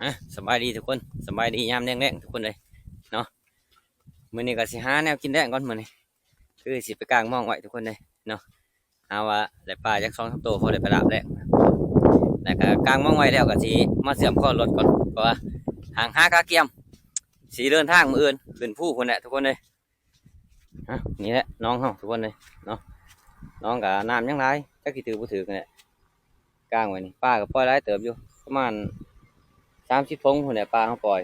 ອ່ະ ສະບາຍດີທຸກຄົນ ສະບາຍດີຍາມແລງໆ ທຸກຄົນເອີຍເນາະ. ມື້ນີ້ກໍຊິຫາແນວກິນແລງກ່ອນ ມື້ນີ້ຄືຊິໄປກາງມອງໄວ້ ທຸກຄົນເອີຍເນາະ. ຫາວ່າໄດ້ປາຈັກສອງສາມໂຕ ພໍໄດ້ໄປລາບແລງ ແລ້ວກໍກາງມອງໄວ້ແລ້ວ ກໍຊິມາເຊື່ອມຄອນລົດກ່ອນ ເພາະວ່າຫາງຫາກະກຽມ ຊິເດີນທາງມື້ອື່ນຂຶ້ນພູພຸ້ນແຫຼະ ທຸກຄົນເອີຍ. ອ່ະ ນີ້ແຫຼະໜອງເຮົາ ທຸກຄົນເອີຍເນາະ. ໜອງກໍນ້ຳຍັງຫຼາຍ ຈັກຊິຖືກບໍ່ຖືກນີ້ແຫຼະ. ກາງໄວ້ນີ້ ປາກໍປ່ອຍຫຼາຍເຕີບຢູ່ ປະມານສາມສິບຖົງພຸ້ນແຫຼະ ປາເຮົາປ່ອຍ.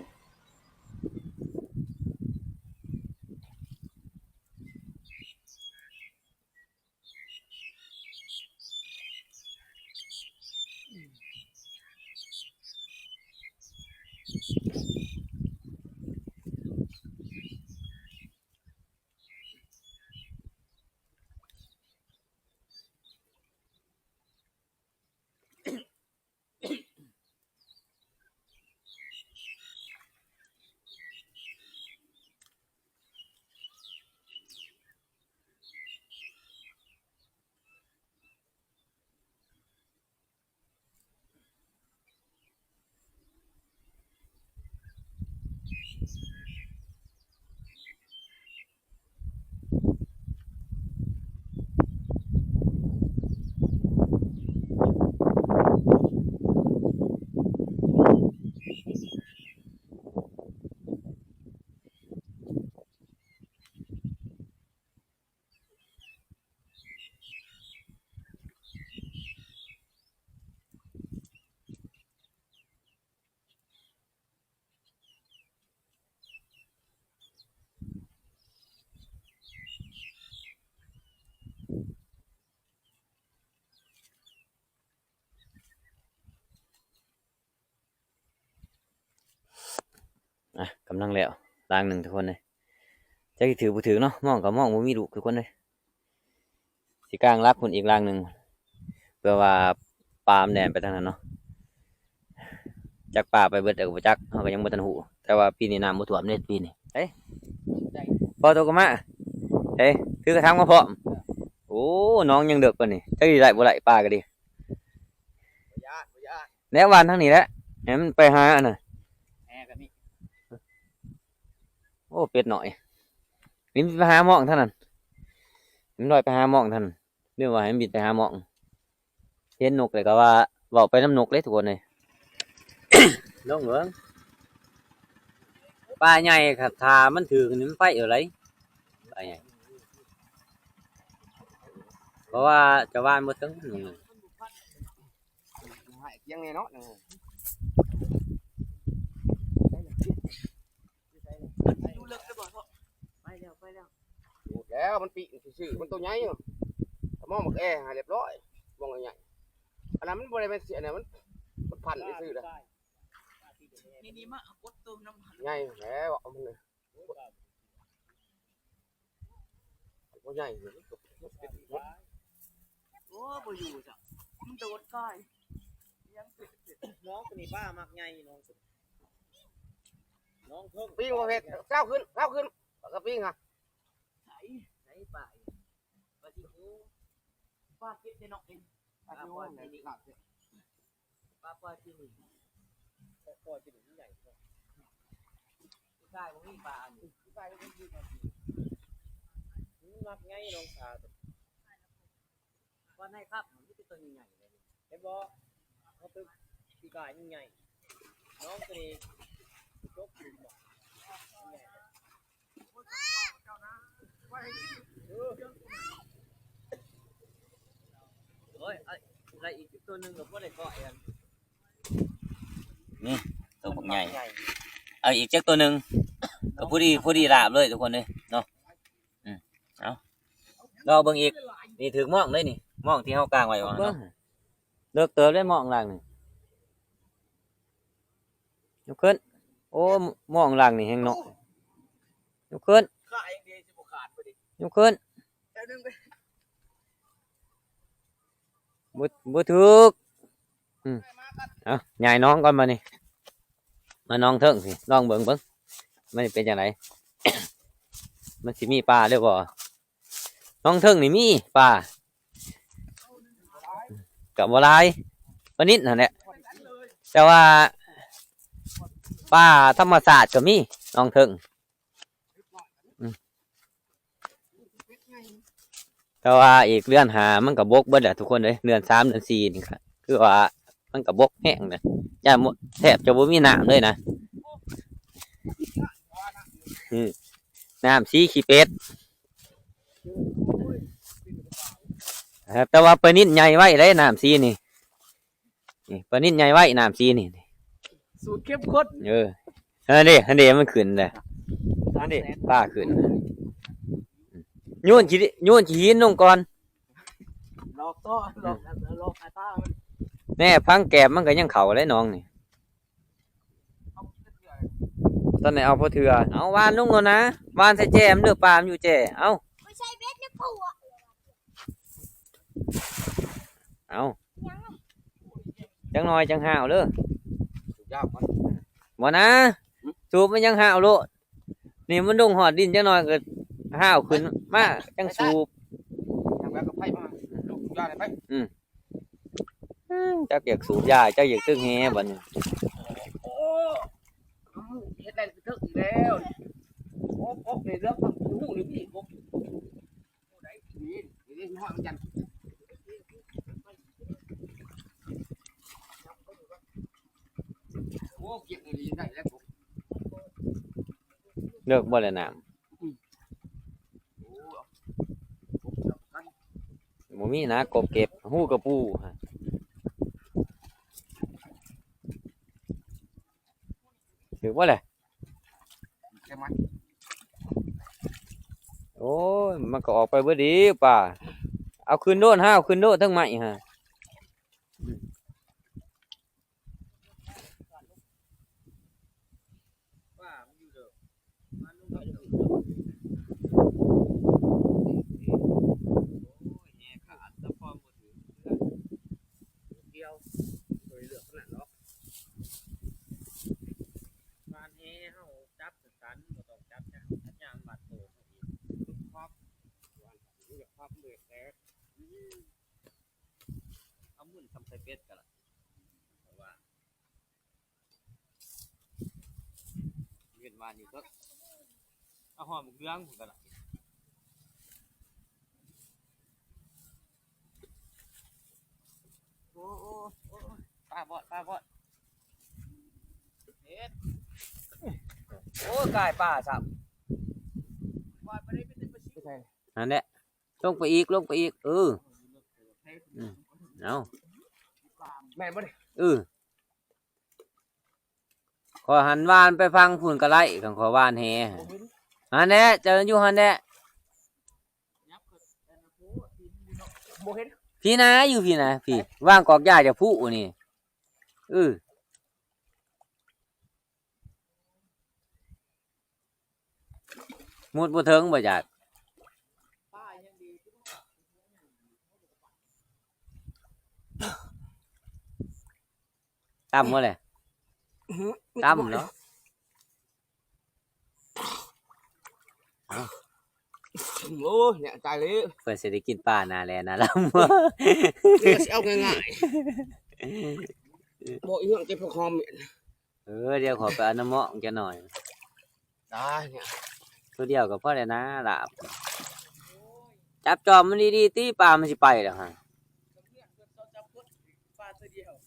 ອ່ະ ກຳລັງແລ້ວຫຼັງໜຶ່ງ ທຸກຄົນເອີຍ. ຈັກຊິຖືກບໍ່ຖືກເນາະ ມອງກໍມອງບໍ່ມີລູກ ທຸກຄົນເອີຍ. ຊິກາງຫຼັກພຸ້ນອີກຫຼັງໜຶ່ງ ເພື່ອວ່າປາມັນແລ່ນໄປທາງນັ້ນເນາະ. ຈັກປາໄປເບິດແລ້ວກໍບໍ່ຈັກ ເຮົາກໍຍັງບໍ່ທັນຮູ້. ແຕ່ວ່າປີນີ້ນ້ຳບໍ່ຖ້ວມເດ້ ປີນີ້. ເອີ ພໍ່ໂຕກໍມາ. ເອີ ຖືກະຖາງມາພ້ອມ. ໂອ້ ໜອງຍັງເລິກປານນີ້ ຈັກຊິໄດ້ບໍ່ໄດ້ ປາກໍດີ. ບໍ່ຢ້ານ ບໍ່ຢ້ານ ແນວຫວ່ານທາງນີ້ແຫຼະ ໃຫ້ມັນໄປຫາອັນນ່ະ ແຫກໍມີ. ໂອ້ ເປັດນ້ອຍ ບິນໄປຫາມອງທາງນັ້ນ ມັນລອຍໄປຫາມອງທາງນັ້ນ ຫຼືວ່າໃຫ້ມັນບິນໄປຫາມອງ. ເຫັນນົກແລ້ວກໍວ່າເວົ້າໄປນຳນົກເດ້ ທຸກຄົນເອີຍ. ລອງເບິ່ງ ປາໃຫຍ່ຄັບ ຖ້າມັນຖືກນີ້ມັນໄປເອົາໄດ ປາໃຫຍ່ ເພາະວ່າຈະຫວ່ານບໍ່ເຖິງ. ໃຫ້ກຽງແນ່ເນາະ ຢູ່ເລິກແລ້ວບໍ່? ໄປແລ້ວ ໄປແລ້ວ ຢູ່ແລ້ວ ມັນປີກຊື່ໆ ມັນໂຕໃຫຍ່ຢູ່. ມອງບັກແອໃຫ້ຮຽບຮ້ອຍ ມອງໃຫຍ່ ອັນນັ້ນມັນບໍ່ໄດ້ແມ່ນເສຍນະ ມັນ ມັນພັນຊື່ໆ ນີ້ໆ ມາກົດຕົວນ້ຳ ໃຫຍ່ແລ້ວ ເອົາມັນ ບໍ່ໃຫຍ່ ໂອ້ ບໍ່ຢູ່ຈ້ະ ມັນໂດດກາຍ. ນ້ອງຕົວນີ້ປາມັກໃຫຍ່ ນ້ອງຕົວນີ້ ນ້ອງເພິ່ງ ປີ້ງບໍ່ເຮັດ ເຊົ້າຂຶ້ນ ເຊົ້າຂຶ້ນ ປາກະປີ້ງຫະ ໃສ ໃສປາ ປາຊິໂກ ປາເກັບໄດ້ເນາະ ປາປອຍ ປາປອຍທີ່ນີ້ ປອຍທີ່ນີ້ໃຫຍ່ເນາະ ກາຍບໍ່ມີປາອັນນີ້ ກາຍບໍ່ມີປາ ມັນມັກໃຫຍ່ນ້ອງສາວ ວ່າໃນຄັບ ມັນມີແຕ່ຕົວໃຫຍ່ໆ ເຫັນບໍ່ ເຮົາຕຶກປີກາຍມັນໃຫຍ່ ນ້ອງຕົວນີ້ຕົກ ໂອ້ຍ ໄດ້ອີກຕົວໜຶ່ງກໍບໍ່ໄດ້ເກາະອັນນີ້ ຕົວບັກໃຫຍ່ ເອົາອີກຈັກຕົວໜຶ່ງ ກໍພໍດີ ພໍດີລາບເລີຍ ທຸກຄົນເອີຍເນາະ. ອືມ ເອົາ ລໍເບິ່ງອີກ ນີ້ຖືກມອງເດ້ນີ້ ມອງທີ່ເຮົາກາງໄວ້ວ່າເນາະ ເລິກເຕີບເດ້ມອງຫຼັງນີ້. ຍົກຂຶ້ນ ໂອ້ ມອງຫຼັງນີ້ແຮງເນາະ ຍົກຂຶ້ນ ຂາຍັງດີຊິບໍ່ຂາດບໍ່ດີ ຍົກຂຶ້ນ ແຖວໜຶ່ງໄປ ໂ ບໍ່ ບໍ່ຖືກ. ອືມ ເອົາ ຍ້າຍໜອງກ່ອນບາດນີ້ ມາໜອງເທິງພີ້ ລອງເບິ່ງ ເບິ່ງ ມັນຊິເປັນຈັ່ງໃດ ມັນຊິມີປາຫຼືບໍ່. ໜອງເທິງນີ້ມີປາ ກະບໍ່ຫຼາຍ ປານິດຫັ້ນແຫຼະ ແຕ່ວ່າປາທຳມະຊາດກະມີໜອງເທິງ. ອືມ ແຕ່ວ່າອີກເດືອນຫ້າມັນກະບົກເບິດແຫຼະທຸກຄົນເອີຍ ເດືອນສາມເດືອນສີ່ນີ້ກະຄືວ່າມັນກະບົກແຮງນະ ຢ້ານ ແທບຈະບໍ່ມີນ້ຳເລີຍນະ. ອືມ ນ້ຳສີຂີ້ເປັດ ແຕ່ວ່າປານິດໃຫຍ່ໄວເດ້ນ້ຳສີນີ້. ນີ້ປານິດໃຫຍ່ໄວ ນ້ຳສີນີ້ ສູດເຂັ້ມຂຸ້ນ. ເອີ ຫັ້ນເດ້ ຫັ້ນເດ້ ມັນຂຶ້ນແລ້ວ ຫັ້ນເດ້ ປາຂຶ້ນ. ໂຍນຂີ້ ໂຍນຂີ້ຫີນລົງກ່ອນ ຫຼອກຕໍ່ ຫຼອກ ຫຼອກອາຕາມັນ. ແນ່ ພັງແກບມັນກະຍັງເຂົ້າເດ້ໜອງນີ້ ຕອນນີ້ເອົາພໍເທື່ອ ເອົາຫວ່ານລົງໂລດນະ ຫວ່ານໃສ່ແຈມັນເດີ ປາມັນຢູ່ແຈ ເອົາ ໄປໃສ່ເບັດໃນຂົວ ເອົາ ຍັງ ຈັກໜ່ອຍຈັ່ງຫ້າວເດີ ສູບຢາມັນ ບໍ່ນະ ຫຶ ສູບມັນຍັງຫ້າວໂລດ ນີ້ມັນລົງຮອດດິນຈັກໜ່ອຍກະຫ້າວຂຶ້ນມາຈັ່ງສູບ ທາງແບບກະໄປມາ ສູບຢາໄປ ອືມ ຈັກຢາກສູບຢາ ຈັກຢາກຕຶກແຫບາດນີ້. ໂອ້ ເຮັດໄດ້ຕຶກອີກແລ້ວ ໂອ້ ກົບນີ້ເລື່ອງຮູ້ນີ້ ກົບ ເລິກບໍ່ແລະນ້ຳ ບໍ່ມີນະ ກົບເກັບ ຮູກະປູ ຖືກບໍ່ແຫຼະ ໂອ້ຍ ມັນກະອອກໄປເບິດອີກປາ ເອົາຂຶ້ນໂລດ ຫາເອົາຂຶ້ນໂລດ ເທິງໄມ້ຫັ້ນ ປາມັນຢູ່ເດີ ມາລົງ ໂອ້ຍ ແຫຂາດ ສະພອງບໍ່ຖືກເທື່ອ ດຽວ ບໍ່ໄດ້ເລືອກຂະໜາດດອກ ຫວ່ານແຫເຮົາຈັບ ສັນ ບໍ່ຕ້ອງຈັບຫຍັງ ຈັບຫຍັງມັດໂຕເຮົາເອງ ຄອບ ຄອບເບຣກແຕກ ເອົາໝຸ່ນຊຳໃສ່ເປັດກະລະ ເພາະວ່າເຫັນວ່າຢູ່ເທິງ ເອົາຫອມເຫຼືອງພຸ້ນກະລະ ໂອ້ ໂອ້ ໂອ້ ປາບອດ ປາບອດ ເຮັດ ໂອ້ ກາຍປາຊ້ຳ ຫັ້ນແຫຼະ ລົງໄປອີກ ລົງໄປອີກ ເອີ ອືມ ເອົາ ແມ່ນບໍ່ນີ້ ເອີ ຂ້ອຍຫັ້ນຫວ່ານໄປຝັ່ງພຸ້ນກະໄດ້ ຄັນຂ້ອຍຫວ່ານແຫ ຫັ້ນແຫຼະ ເຈົ້າຢູ່ຫັ້ນແຫຼະ ບໍ່ເຫັນ ພີ້ນະ ຢູ່ພີ້ນະ ພີ້ ວາງກອກຢາຈາກພູນີ້ ເອີ ມຸດບໍ່ເຖິງບໍ່ຈັກ ຕ່ຳບໍ່ແຫຼະ ຕ່ຳເນາະ ໂອ້ຍ ແຍະຕາຍເລີຍ ເພິ່ນຊິໄດ້ກິນປາໜ້າແລໜ້າລຳ ເອີ ຊິເອົາງ່າຍໆ ບໍ່ອີຫຍັງເຈັບຄອມ ເອີ ດຽວຂໍໄປເອົານ້ຳໝອກຈັກໜ່ອຍ ຕາຍ ໂຕດຽວກະພໍແລ້ວນະ ລາບ ຈັບຈອມມັນດີໆຕິ ປາມັນຊິໄປແລ້ວຫັ້ນ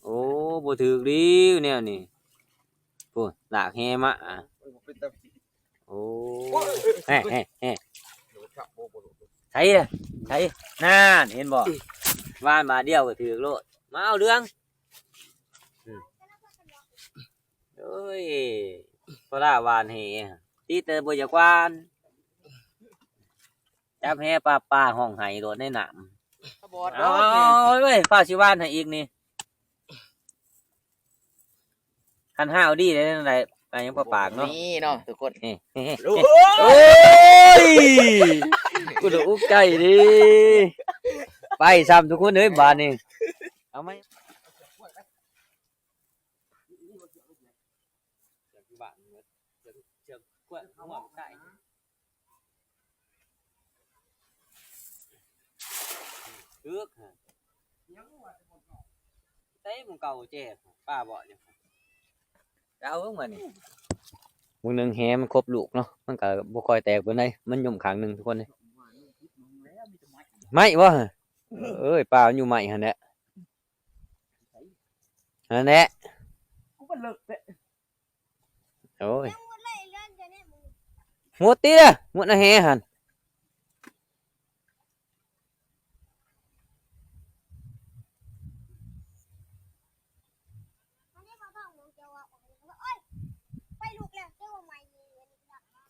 ໂອ້ ບໍ່ຖືກດີແນວນີ້ ໂອ້ ລາກແຫມາ ໂອ້ ໂອ້ຍ ແຮະ ແຮະ ແຮະ ໃສລະ ໃສ ນັ້ນ ເຫັນບໍ່ ຫວ່ານບາດດຽວກະຖືກໂລດ ມາເອົາເລື່ອງ ອືມ ໂອ້ຍ ພະລາຫວ່ານແຫ ຕິແຕ່ບໍ່ຢາກຫວ່ານ ຈັບແຫປາ ປາຮ້ອງໄຫ້ໂລດໃນນ້ຳ ບອດ ເອົາ ເອົາ ເອົາ ເອົາ ຟ້າວຊິຫວ່ານໃຫ້ອີກນີ້ ຄັນຫ້າວດີໄດ້ຈັ່ງໃດ ໄປຍັງປາປາກເນາະ ນີ້ເນາະທຸກຄົນ ນີ້ ນີ້ ໂອ້ຍ ໂອ້ຍ ກູລະອຸກໃຈເດ້ ໄປຊ້ຳທຸກຄົນເອີຍ ບາດນີ້ ເອົາໄມ້ ເຊືອກຢູ່ບ້ານໝົດ ເຊືອກ ເຊືອກກວດຫົວໄກ່ ຖືກຫະ ໃສ່ໝ່ອງເກົ່າແຈ້ ປາເບາະນີ້ ເອົາເບິ່ງບາດນີ້ ມື້ໜຶ່ງແຫມັນຄົບລູກເນາະ ມັນກະບໍ່ຄ່ອຍແຕກປານໃດ ມັນຫຍຸ່ມຂ້າງໜຶ່ງທຸກຄົນເດ ໄມ້ບໍ່ຫະ ເອີຍ ປາມັນຢູ່ໄມ້ຫັ້ນແຫຼະ ຫັ້ນແຫຼະ ໂອ້ຍ ໝົດຕິລະ ໝົດນະແຫຫັ້ນ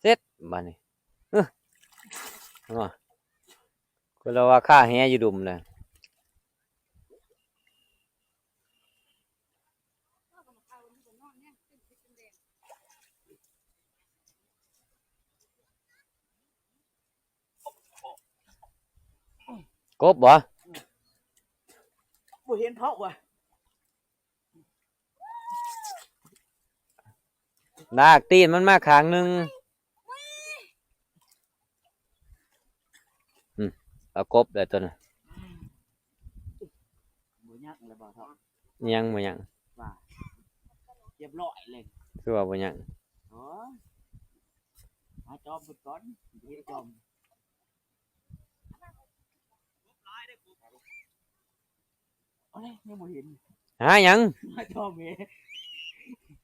ເສັດບາດນີ້ ເອີ ເອົາມາ ຄືລາວວ່າຄາແຫຢູ່ດຸມນະ. ກົບບໍ່? ບໍ່ເຫັນເພາະວ່າ ລາກຕີນມັນມາຂ້າງໜຶ່ງ. ອືມ ເອົາກົບແລ້ວຕົວນັ້ນ ບໍ່ຍັກແລ້ວບໍ່ເທາະ ຍັງບໍ່ຍັງ ວ່າ ຮຽບຮ້ອຍເລີຍ ຄືວ່າບໍ່ຍັງ ໂອ້ຍ ຫາຈອມເພິ່ນກ່ອນ ເຮັດຈອມ ເອົາເລີຍ ຍັງບໍ່ເຫັນ ຫາຫຍັງ ຫາຈອມເອີ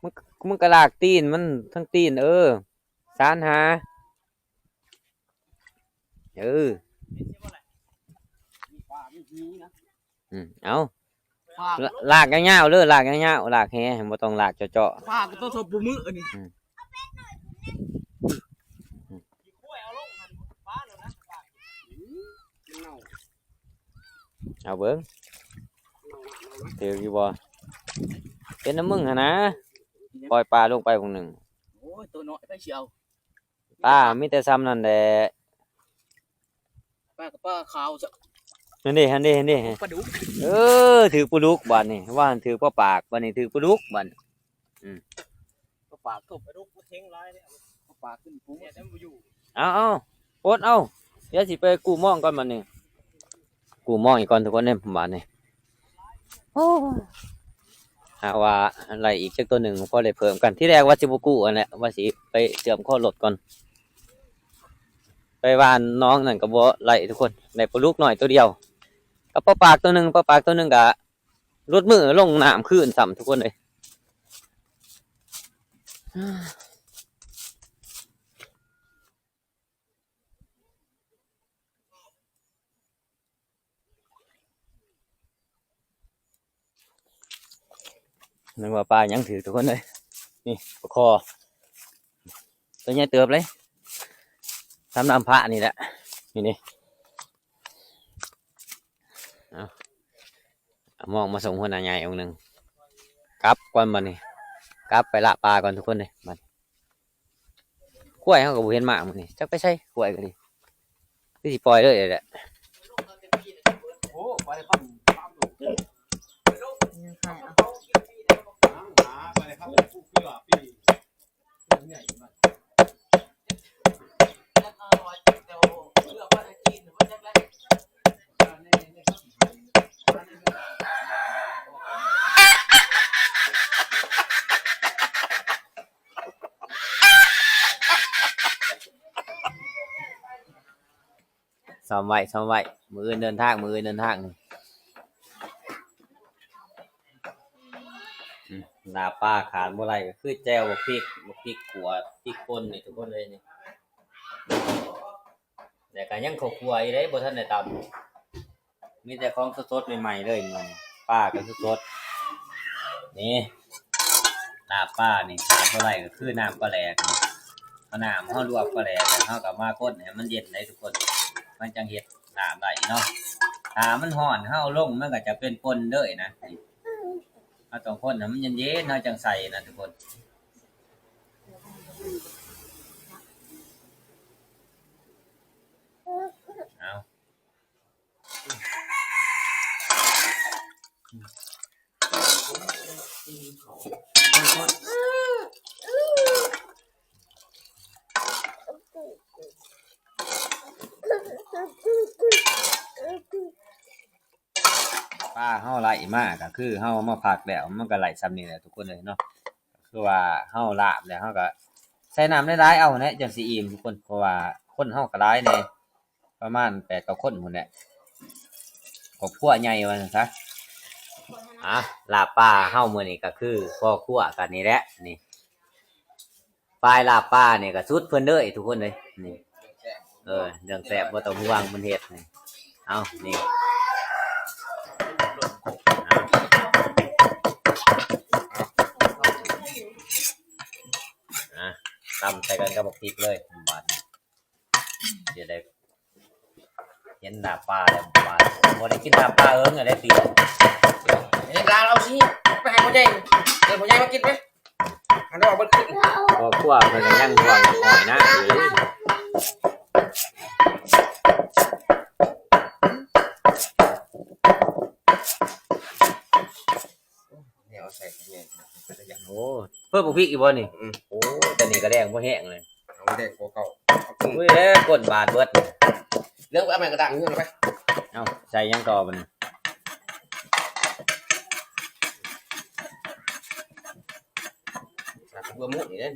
ມັນ ມັນກະລາກຕີນມັນ ທັງຕີນ ເອີ ສານຫາ ເອີ ອືມ ເອົາ ລາກຍາວໆເດີ ລາກຍາວໆ ລາກແຫ ບໍ່ຕ້ອງລາກເຈາະໆ ປາກະຕົວເທົ່າປາໝຶກອັນນີ້ ອືມ ເອົາເບິ່ງ ຖືກຢູ່ບໍ່ ເປັນນຳມຶງຫັ້ນນາ ປ່ອຍປາລົງໄປບາງໜຶ່ງ ໂອ້ຍ ໂຕນ້ອຍໃຜຊິເອົາ ປາມີແຕ່ຊ່ຳນັ້ນແຫຼະ ປາກະປາຂາວຊະ ຫັ້ນເດ ຫັ້ນເດ ຫັ້ນເດ ປາດຸກ ເອີ ຖືກປາດຸກບາດນີ້ ວ່າຫັ້ນຖືກປາປາກ ບາດນີ້ຖືກປາດຸກບາດນີ້ ອືມ ປາປາກຕົບປາດຸກເທັງຫຼາຍເດ້ ປາປາກຂຶ້ນພຸ້ນ ເອົາໆ ປົດເອົາ ດຽວຊິໄປກູ້ມອງກ່ອນບາດນີ້ ກູ້ມອງອີກກ່ອນທຸກຄົນເດີບາດນີ້ ໂອ້ ຫາວ່າໄດ້ອີກຈັກໂຕໜຶ່ງ ພໍໄດ້ເພີ່ມກັນ ທີແລກວ່າຊິບໍ່ກູ້ຫັ້ນແຫຼະ ວ່າຊິໄປເຊື່ອມຄໍລົດກ່ອນ ໄປຫວ່ານໜອງນັ້ນກະບໍ່ໄດ້ທຸກຄົນ ໄດ້ປາດຸກນ້ອຍໂຕດຽວ ກັບປາປາກໂຕໜຶ່ງ ປາປາກໂຕໜຶ່ງກະ ຫຼຸດມືລົງນ້ຳຄືນຊ້ຳທຸກຄົນເອີຍ ນຶກວ່າປາຫຍັງຖືກທຸກຄົນເອີຍ ນີ້ປາຄໍ ໂຕໃຫຍ່ເຕີບເລີຍ ຊ່ຳນ້ຳພະນີ້ແຫຼະ ນີ້ ນີ້ ເອົາ ເອົາມອງມາສົ່ງຫົວໜ້າໃຫຍ່ອົງໜຶ່ງ ກັບກ່ອນບາດນີ້ ກັບໄປລະປາກ່ອນທຸກຄົນເດີ ບາດນີ້ ຄວາຍເຮົາກະບໍ່ເຫັນມາມື້ນີ້ ຈັກໄປໃສ ຄວາຍກະດີ ຄືຊິປ່ອຍເລີຍແຫຼະ ໂອ້ ໄປເລີຍຄັບ ຊ້ອມໄວ້ ຊ້ອມໄວ້ ມື້ອື່ນເດີນທາງ ມື້ອື່ນເດີນທາງ ອືມ ລາບປາຂາດບໍ່ໄດ້ກະຄືແຈ່ວ ບັກພິກ ບັກພິກຂົ້ວ ພິກປົ່ນນີ້ທຸກຄົນເອີຍນີ້ ແລ້ວກະຍັງເຂົ້າຂົ້ວອີກເດ້ ບໍ່ທັນໄດ້ຕຳ ມີແຕ່ຂອງສົດໆ ໃໝ່ໆ ເລີຍມື້ນີ້ ປາກະສົດໆ ນີ້ ລາບປານີ້ຂາດບໍ່ໄດ້ກະຄືນ້ຳປາແຫຼກນີ້ ເອົານ້ຳເຮົາລວກປາແຫຼກ ແລ້ວເຮົາກະມາຄົນໃຫ້ມັນເຢັນໄດ໋ທຸກຄົນ ມັນຈັ່ງເຮັດນ້ຳໄດ້ເນາະ ຖ້າມັນຮ້ອນເຮົາເອົາລົງມັນກະຈະເປັນປົ່ນເລີຍນະ ເຮົາຕ້ອງຄົນໃຫ້ມັນເຢັນໆ ເຮົາຈັ່ງໃສ່ນະທຸກຄົນ ເອົາ. ປາເຮົາໄລ່ມາ ກໍຄືເຮົາມາພັກແລ້ວ ມັນກໍໄດ້ສ່ຳນີ້ແຫຼະທຸກຄົນເອີຍເນາະ. ຄືວ່າເຮົາລາບແລ້ວ ເຮົາກໍໃສ່ນ້ຳຫຼາຍໆເອົາແຫຼະ ຈັ່ງຊິອີ່ມທຸກຄົນ ເພາະວ່າຄົນເຮົາກໍຫຼາຍແດ່ ປະມານແປດເກົ້າຄົນພຸ້ນແຫຼະ ຄອບຄົວໃຫຍ່ວ່າຊັ້ນຊະ. ອ່າ ລາບປາເຮົາມື້ນີ້ກໍຄືພໍ່ຄົວກັນນີ້ແຫຼະ ນີ້ ຝ່າຍລາບປານີ້ກໍສຸດເພິ່ນເດີທຸກຄົນເອີຍ ນີ້. ເອີ ເລື່ອງແຊບບໍ່ຕ້ອງຫ່ວງ ເພິ່ນເຮັດນີ້. ເອົາ ນີ້ ອ່າ ຕຳໃສ່ກັນກັບບັກພິກເລີຍບາດນີ້ ຊິໄດ້ເຫັນລາບປາແລ້ວບາດນີ້. ບໍ່ໄດ້ກິນລາບປາເຫິງແລ້ວຕິ ເຫັນລາວເອົາຊິ ໄປໃຫ້ພໍ່ໃຫຍ່ ເອີ ພໍ່ໃຫຍ່ມາກິນໄປ. ອັນນັ້ນເອົາເບິດຂຶ້ນ ຄອບຄົວເພິ່ນກໍຍັງຫ່ວງອ້ອຍນາຢູ່. ແນວໃສ່ຂະແຍງ ໂອ້ ເພີ່ມບັກພິກອີກບໍ່ນີ້? ອືມ ໂອ້ ຕອນນີ້ກໍແດງບໍ່ແຫ້ງເລີຍ ເອົາແດງກວ່າເກົ່າ. ເອົາກຸ້ງ ໂອ້ຍ ແລ້ວກົ້ນບາດເບິດ ເລື່ອງໄປເອົາໄມ້ກະດານເຮືອນໄປ. ເອົາ ໃສ່ຫຍັງຕໍ່ບັດນີ້? ເພື່ອໝູນີ້ເດ້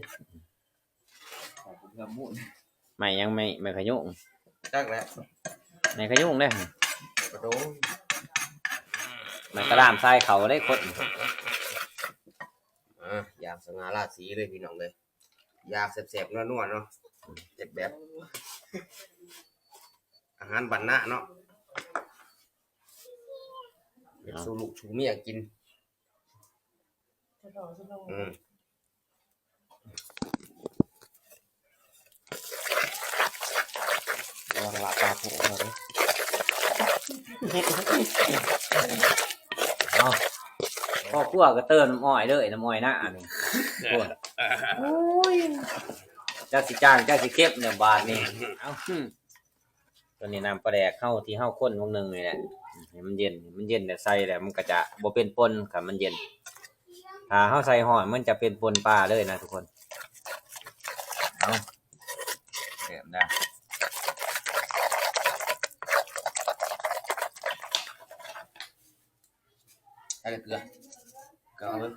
ເພື່ອໝູ. ໄມ້ຫຍັງ? ໄມ້ ໄມ້ຂະຍຸງ ຈັກແຫຼະ ໄມ້ຂະຍຸງເດ້ ກະໂດງ ໄມ້ກະດາມຊາຍເຂົາເດ້ຄົນ. ອ່າ ຢ່າງສະຫງ່າລາສີເລີຍພີ່ນ້ອງເອີຍ ຢາກແຊບໆ ນົວໆ ເນາະ ເຮັດແບບອາຫານບ້ານນາເນາະ ເຮັດສູ່ລູກສູ່ເມຍກິນ. ອືມ ລະວັງລາບປາໂປະເດີ. ເອົາ ພໍ່ຄົວກໍເຕີມນ້ຳອ້ອຍເດີ ນ້ຳອ້ອຍນານີ້ ໂອ້ຍ ໂອ້ຍ ຈັກຊິຈາງຈັກຊິເຄັມແລ້ວບາດນີ້. ເອົາ ຕົວນີ້ນ້ຳປາແດກເຮົາທີ່ເຮົາຄົນວາງໜຶ່ງນີ້ແຫຼະ ໃຫ້ມັນເຢັນ ໃຫ້ມັນເຢັນແລ້ວໃສ່ແລ້ວມັນກໍຈະບໍ່ເປັນປົນ ຄັນມັນເຢັນ. ຖ້າເຮົາໃສ່ຮ້ອນມັນຈະເປັນປົນປາເລີຍນະທຸກຄົນ. ເອົາ ແຊບນະ ໃສ່ເກືອ ເກືອເອົາເບິ່ງ.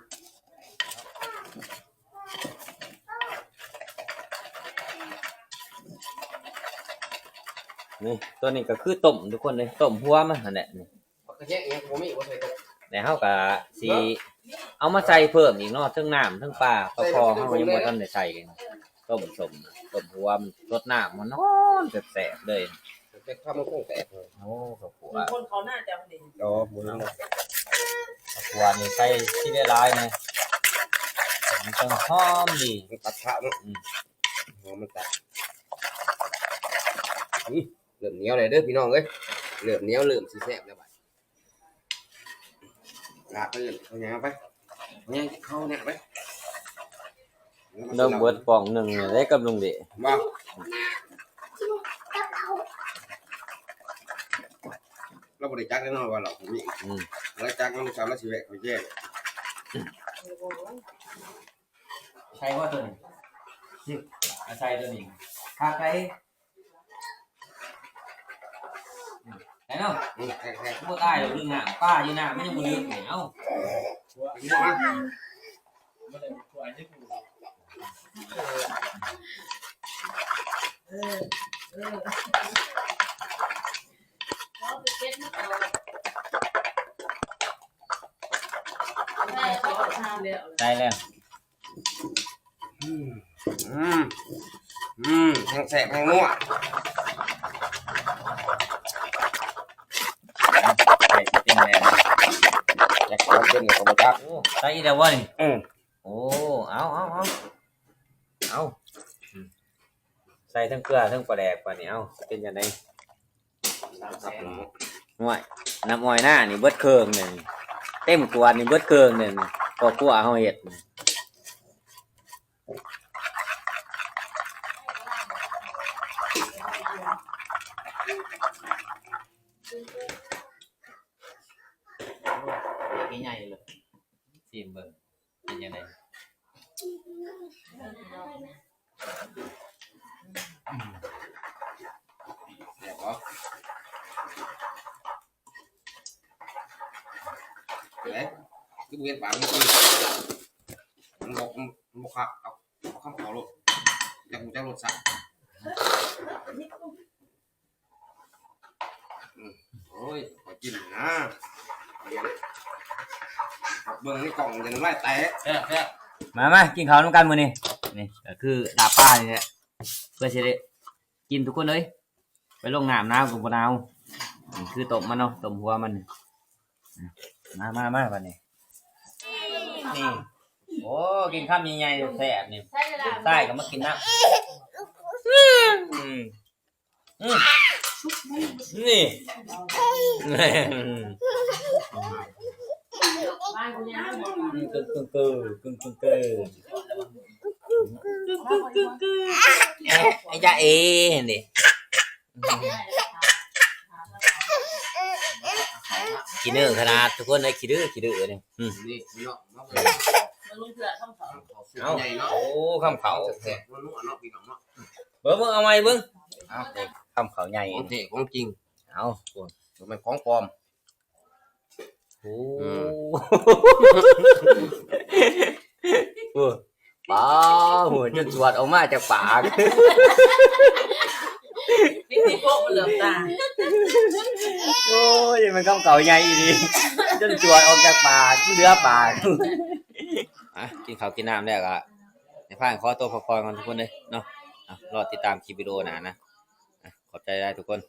ນີ້ ຕົວນີ້ກໍຄືຕົ້ມທຸກຄົນເລີຍ ຕົ້ມຫົວມັນຫັ້ນແຫຼະນີ້. ບັກກະແຍງອີ່ຫຍັງກໍບໍ່ມີ ບໍ່ໃສ່ຕົ້ມ ແລ້ວເຮົາກໍຊິເອົາມາໃສ່ເພີ່ມອີກເນາະ ເທິງນ້ຳເທິງປາ ປາຄໍເຮົາຍັງບໍ່ທັນໄດ້ໃສ່. ຕົ້ມສົ້ມ ຕົ້ມຫົວມັນ ສົດນ້ຳ ຮ້ອນໆ ແຊບໆ ເລີຍ. ເປັນຄຳມັນຄົງແຕກ. ໂອ້ ເຂົ້າຂົ້ວ ຄົນເຂົ້າໜ້າຈະບໍ່ໄດ້ ອໍ ບໍ່ເຫັນເນາະ. ເຂົ້າຂົ້ວນີ້ໃສ່ຊິໄດ້ຫຼາຍແດ່ ມັນຈັ່ງຫອມດີ ມັນຕັດຂາວເນາະ. ອືມ ຫອມມັນຕັດ. ອືມ ເລີ່ມໜຽວແລ້ວເດີພີ່ນ້ອງເອີຍ ເລີ່ມໜຽວ ເລີ່ມຊິແຊບແລ້ວບາດ. ລາບໄປເອີ້ນເຂົາຫຍັງເອົາໄປ ເຂົາຫຍັງເຂົາຫຍັງໄປ. ລາວເບິດປ່ອງໜຶ່ງເດ້ກັບລຸງເດ. ບໍ່ ລາວບໍ່ໄດ້ຈັກແນ່ນອນວ່າເຫຼົ້າມີ. ອືມ ລາວຈັກນຳຊາວ ລາວຊິແວະເຂົ້າແຈ. ໃສ່ບໍ່ຕົວນີ້? ອືມ ອາໄສຕົວນີ້ ຄັກໄດ. ໄດ້ເນາະ. ອືມ ບໍ່ຕາຍດອກ ລຶກນ້ຳປາຢູ່ນ້ຳມັນຍັງບໍ່ລຶກນີ້. ເອົ້າ ໄດ້ແລ້ວ. ອືມ ອືມ ອືມ ທັງແຊບທັງນົວ. ໄດ້ເຕັມແລ້ວ ຈັກເອົາເປັນກໍບໍ່ຈັກ. ໂອ້ ໃສ່ອີກແລ້ວບໍ່ນີ້? ອືມ ໂອ້ ເອົາ ເອົາ ເອົາ ເອົາ ອືມ ໃສ່ທັງເກືອທັງປາແດກປານນີ້. ເອົາ ເປັນຈັ່ງໃດ? ຫ້ວຍ ນ້ຳອ້ອຍນານີ້ເບິດເຄິ່ງໜຶ່ງ ເຕັມຂວດນີ້ເບິດເຄິ່ງໜຶ່ງ ຄອບຄົວເຮົາເຮັດ. ໂອ້ ໃຫຍ່ເລີຍ ຊີມເບິ່ງເປັນຈັ່ງໃດ? ແຊບບໍ່? ເປັນໃດ? ຄືບໍ່ເຮັດຫວານ? ມັນບໍ່ ມັນບໍ່ຄັກ ເອົາ ເອົາຄຳເຂົ້າໂລດ ຈັກຮູ້ຈັກລົດຊາດ. ອືມ ໂອ້ຍ ຂໍກິນນະ ເບິ່ງໃນກ້ອງຈະນ້ຳລາຍແຕກ. ແຊບໆ ມາ ມາກິນເຂົ້ານຳກັນມື້ນີ້. ນີ້ກໍຄືລາບປານີ້ແຫຼະ ເພື່ອຊິໄດ້ກິນທຸກຄົນເອີຍ. ໄປລົງນ້ຳໜາວກໍບໍ່ໜາວ. ນີ້ຄືຕົ້ມມັນເນາະ ຕົ້ມຫົວມັນ. ມາ ມາ ມາ ບາດນີ້ ນີ້ ໂອ້ ກິນຄຳໃຫຍ່ໆ ແຊບນີ້. ລູກຊາຍກໍມາກິນນຳ. ອືມ ອືມ ນີ້ ອືມ ກຶ່ງໆ ກຶ່ງໆ ກຶ່ງໆ ອາ ອາຈາເອ ນີ້. ຂີ້ດື້ຂະໜາດທຸກຄົນເອີຍ ຂີ້ດື້ ຂີ້ດື້ນີ້. ອືມ ນີ້ພີ່ນ້ອງມາເບິ່ງ ເອົາ ໃຫຍ່ເນາະ ໂອ້ ຄຳເຂົ້າແຊບໆ ນົວໆ ເນາະ ພີ່ນ້ອງເນາະ. ເບິ່ງ ເບິ່ງ ເອົາໃໝ່ເບິ່ງ ເອົາ ຄຳເຂົ້າໃຫຍ່ ຂອງແທ້ຂອງຈິງ. ເອົາ ໂອ້ ບໍ່ແມ່ນຂອງປອມ. ໂອ້ ອືມ ໂອ້ ປາ ໂຫ ຈົນສວດອອກມາຈາກປາກ. ໂອ້ຍ ມັນຄຳເຂົ້າໃຫຍ່ອີ່ຫຼີ ຈົນສວດອອກຈາກປາກ ເຫຼືອປາກ. ອ່ະ ກິນເຂົ້າກິນນ້ຳແລ້ວກໍ ໃຫ້ພາກັນຂໍຕົວພັກຜ່ອນກ່ອນທຸກຄົນເດີເນາະ. ອ່ະ ລໍຕິດຕາມຄລິບວິດີໂອໜ້ານະ. ອ່ະ ຂອບໃຈຫຼາຍທຸກຄົນ.